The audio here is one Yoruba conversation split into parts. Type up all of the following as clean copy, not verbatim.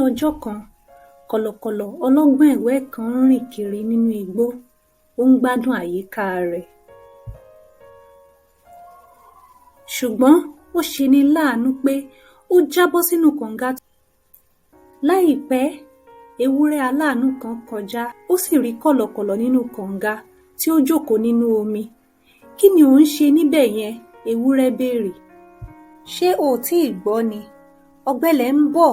ọjọ́ kan, kọ̀lọ̀kọ̀lọ̀ ọlọ́gbọ́n ẹ̀wẹ́ kan ń rìn kiri nínú igbó, ó ń gbádùn àyíká rẹ̀. Ṣùgbọ́n ó ṣeni láàánú pé ó jábọ́ sínú kànga. Láìpẹ́, ewúrẹ́ aláàánú kan kọjá, ó sì rí kọ̀lọ̀kọ̀lọ̀ nínú kànga tí ó jókòó nínú omi. "Kí ni ò ń ṣe níbẹ̀ yẹn?" Ewúrẹ́ béèrè. "Ṣé o ò tíì gbọ́ ni? Ọ̀gbẹlẹ̀ ń bọ̀,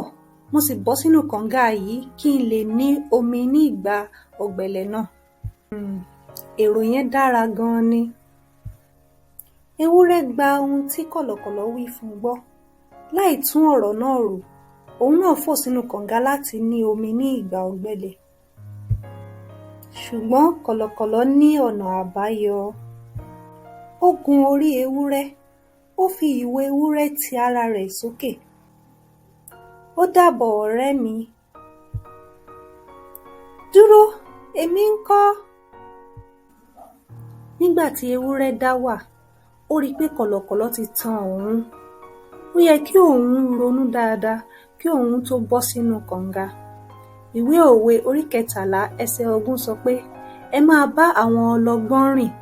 mo sì bọ́ sínú kànga yìí kí n lè ní omi ní ìgbà ọ̀gbẹlẹ̀ náà." Èrò yẹn dára gan-an ni. Ewúrẹ́ gba ohun tí kọ̀lọ̀kọ̀lọ̀ wí fún un gbọ́. Láì tún ọ̀rọ̀ náà rò, òun náà fò sínú kànga láti ní omi ní ìgbà ọ̀gbẹlẹ̀. Ṣùgbọ́n kọ̀lọ̀kọ̀lọ̀ ní ọ̀nà àbáyọ. Ó gun orí ewúrẹ́, ó fi ìwo ewúrẹ́ ti ara rẹ̀ sókè. "Ó dàbọ̀, ọ̀rẹ́ mi." "Dúró, èmi ńkọ́?" Nígbà tí ewúrẹ́ dá wà, ó rí pé kọ̀lọ̀kọ̀lọ̀ ti tan òun. Ó yẹ kí òun ronú dáadáa kí òun tó bọ́ sínú kànga. Ìwé òwe orí 13 ẹsẹ̀ 20 sọ pé, "Ẹ máa bá àwọn ọlọ́gbọ́n rìn,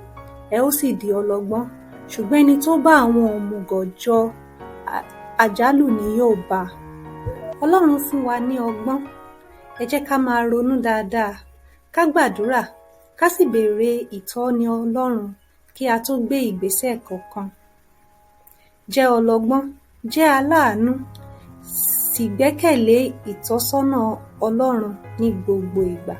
ẹ ó sì di ọlọ́gbọ́n, ṣùgbọ́n ẹni tó bá àwọn òmùgọ̀ jọ, àjálù ni yóò bá a." Ọlọ́run fún wa ní ọgbọ́n. Ẹ jẹ́ ká máa ronú dáadáa, ká gbàdúrà, ká sì béèrè ìtọ́ni Ọlọ́run kí a tó gbé ìgbésẹ̀ kankan. Jẹ́ ọlọ́gbọ́n, jẹ́ aláàánú, sì gbẹ́kẹ̀lé ìtọ́sọ́nà Ọlọ́run ní gbogbo ìgbà.